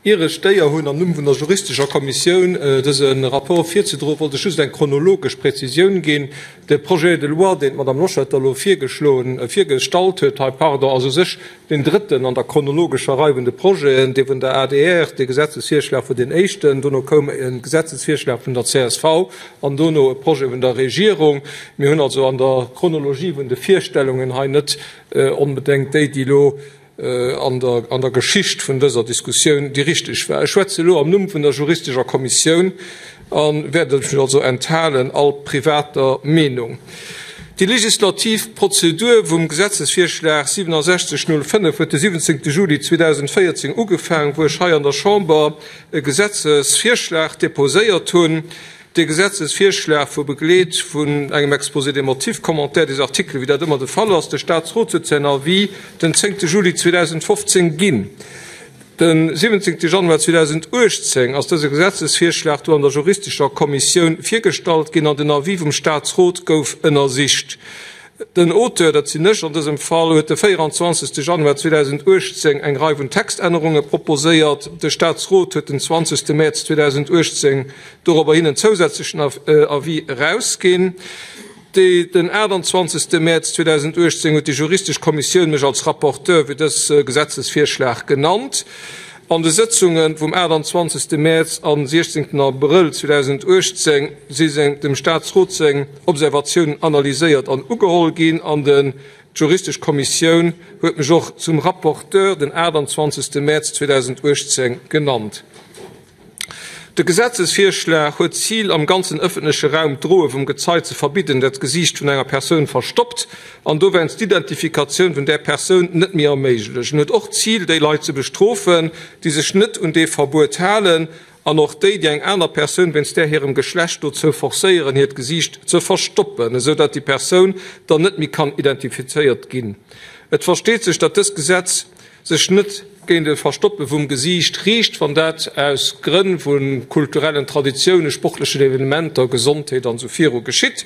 Ier ech d'Éier hunn, am Numm vun der juristescher Kommissioun dëse Rapport virzedroen, wollt ech just eng chronologesch Präzisioun ginn. De Projet de loi, deen d'Madame Loschetter elo virgeschloen, virgestallt huet hei, pardon, ass u sech deen drëtten an der chronologescher Rei vun de Projeten, dee vun der adr, dee Gesetzesvirschlag wor deen éischten, dono koum e Gesetzesvirschlag vun der csv an dono e Projet vun der Regierung. Mir hunn also an der Chronologie vun de Virstellungen hei net onbedéngt déi, déi elo an der an der Geschicht vun dëser Diskussioun déi richteg war. Ech schwätze elo am Numm vun der juristescher Kommissioun a wäert mech also enthalen all privater Meenung. Déi legislativ Prozedur vum Gesetzesvirschlag 6705 huet de 17. Juli 2014 ugefaang, wou ech hei an der Chamber e Gesetzesvirschlag deposéiert hunn, Dee Gesetzesvirschlag wor begleet vun engem Exposé des motifs, Commentaire des articles, wéi dat ëmmer de Fall ass. De Statsrot huet säin Avis den 10 Juli 2015 ginn. De 17 Januar 2018 ass dëse Gesetzesvirschlag do an der juristescher Kommissioun virgestallt ginn an den Avis vum Statsrot gouf ënnersicht. Den Auteur, dat sinn ech an dësem Fall, huet de 24. Januar 2018 eng Rei vun Textännerunge proposéiert. De Statsrot huet den 20. Mäerz 2018 dorobberhin en zousätzlechen Avis erausginn. Den 28. Mäerz 2018 huet déi juristesch Kommissioun mech als Rapporteur fir dës Gesetzesvirschlag genannt. An de Sëtzunge vum 28. Mäerz a 16. Abrëll 2018 si dem Statsrot seng Observatiounen analyséiert an ugeholl ginn an de d'juristesch Kommissioun huet mech och zum Rapporteur den 28. Mäerz 2018 genannt. De Gesetzesvirschlag huet d'Zil, am ganzen ëffentleche Raum d'Droe vum Gezei ze verbidden, dat d'Gesiicht vun enger Persoun verstoppt an dowéinst d'Identifikatioun vun där Persoun net méi erméiglecht. En huet och d'Zil, déi Leit ze bestrofen, déi sech net un dee Verbuet halen, an och déi, déi eng aner Persoun wéinst där hirem Geschlecht dozou forcéieren, hiert Gesiicht ze verstoppen, esou dat déi Persoun dann net méi kann identifizéiert ginn. Et versteet sech, dat dëst Gesetz sech net géint e Verstoppe vum Gesiicht riicht, wann dat aus Grënn vu kulturellen Traditiounen, sportlechen Evenementer, Gesondheet an esou viru geschitt.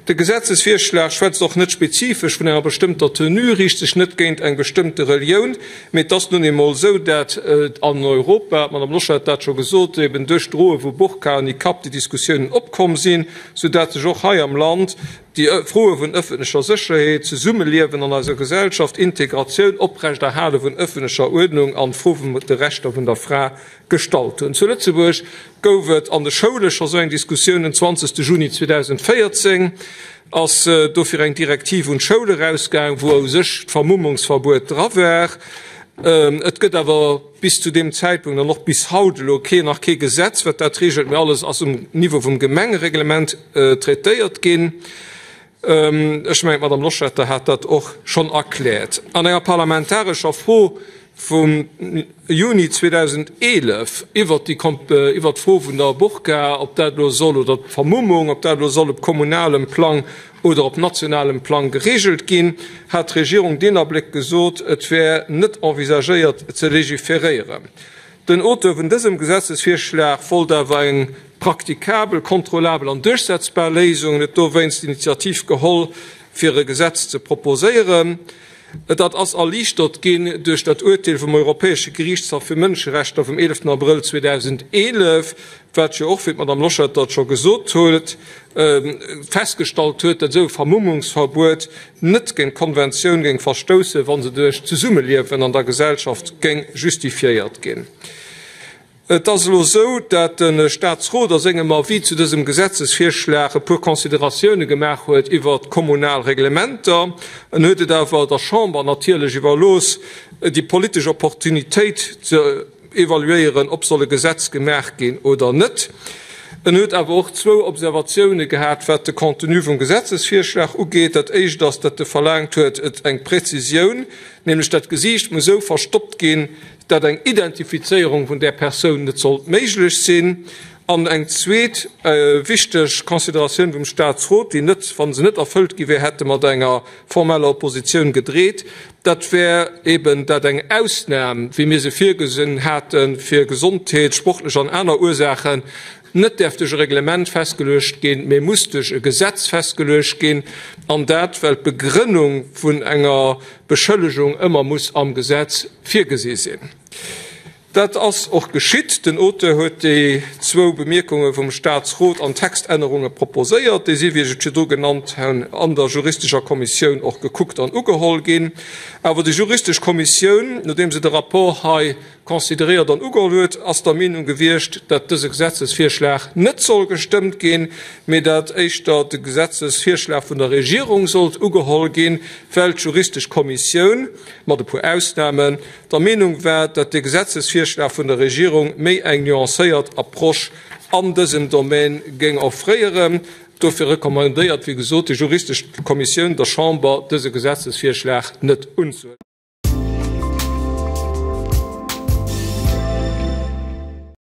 De Gesetzesvirschlag schwätzt och net spezifesch vun enger bestëmmter Tenue, riicht sech net géint eng bestëmmte Relioun, mee et ass nun eemol esou, dat an Europa, d'Madame Losch hat dat scho gesot, eben duerch d'Droe vu Burka an Nikab déi Diskussiounen opkomm sinn, soudat sech och hei am Land Déi Froe vun ëffentlecher Sécherheet, Zesummeliewen an eiser Gesellschaft, Integratioun, Oprechterhale vun ëffentlecher Uerdnung an d'Fro vun de Rechter vun der Fra gestallt hunn. Zu Lëtzebuerg gouf et an de Schoule scho sou eng Diskussioun. Den 20 Juni 2014 ass dofir eng Direktiv un d'Schoule erausgaang, wou u sech d'Vermummungsverbuet dra war. Et gëtt awer bis zu deem Zäitpunkt an och bis haut elo kee, nach kee Gesetz, wat dat regelt, mee alles ass um Niveau vum Gemengereglement traitéiert ginn. Ech mengen, d'Madame Loschetter hat dat och schonn erkläert. An enger parlamentarescher Fro vum Juni 2011 iwwert déi, iwwert d'Fro vun der Burka, ob dat elo soll, oder d'Vermummung, ob dat elo soll op kommunalem Plang oder op nationalem Plang geregelt ginn, hat d'Regierung deen Abléck gesot, et wär net envisagéiert ze legiferéieren. Den Auteur vun dësem Gesetzesvirschlag wollt awer eng praktikabel, kontrollabel an duerchsetzbar Léisung an huet dowéinst d'Initiativ geholl, fir e Gesetz ze proposéieren. Dat ass erliichtert ginn duerch dat Urteel vum Europäesche Geriichtshaff fir Mënscherechter vum 11 Abrëll 2011, wat jo och, wéi d'Madame Loschetter et scho gesot huet, festgestallt huet, datt esou e Vermummungsverbuet net géint d'Konventioun géing verstoussen, wa se duerch d'Zesummeliewen an der Gesellschaft géing justifiéiert ginn. Et ass elo esou, dat de Statsrot a sengem Avis zu dësem Gesetzesvirschlag e puer Consideratioune gemaach huet iwwert d'kommunal Reglementer. En huet et awer der Chamber natierlech iwwerlooss, déi politesch Opportunitéit ze evaluéieren, ob soll e Gesetz gemaach ginn oder net. En huet awer och zwou Observatioune gehat, wat de Contenu vum Gesetzesvirschlag ugeet. Dat éischt ass, datt e verlaangt huet, et eng Präzisioun, nämlech dat d'Gesiicht muss esou verstoppt ginn, datt eng Identifizéierung vun där Persoun net sollt méiglech sinn. An eng zweet wichteg Consideratioun vum Statsrot, déi net, wa se net erfëllt gi wär, hätte mat enger formeller Oppositioun gedreet, dat wär eben, datt eng Ausnam, wéi mir se virgesinn haten, fir Gesondheets-, sportlech an aner Ursaachen, net däerf duerch e Reglement festgeluecht ginn, mee muss duerch e Gesetz festgeluecht ginn, an dat, well d'Begrënnung vun enger Beschëllegung ëmmer muss am Gesetz virgesi sinn. Dat ass och geschitt. Den Auteur huet déi zwou Bemierkunge vum Statsrot an Textännerunge proposéiert. Déi si, wéi ech et virdru genannt hunn, an der juristescher Kommissioun och gekuckt an ugeholl ginn. Awer déi juristesch Kommissioun, nodeem se de Rapport hei consideréiert an ugeholl huet, ass der Meenung gewiescht, dat dëse Gesetzesvirschlag net soll gestëmmt ginn, mee dat éischter de Gesetzesvirschlag vun der Regierung sollt ugeholl ginn, well d'juristesch Kommissioun, mat e puer Ausnahmen, der Meenung war, datt de Gesetzesvirschlag vun der Regierung méi eng nuancéiert Approche an dësem Domän géing offréieren. Dofir recommandéiert, wéi gesot, déi juristesch Kommissioun der Chamber, dëse Gesetzesvirschlag net unzehuelen.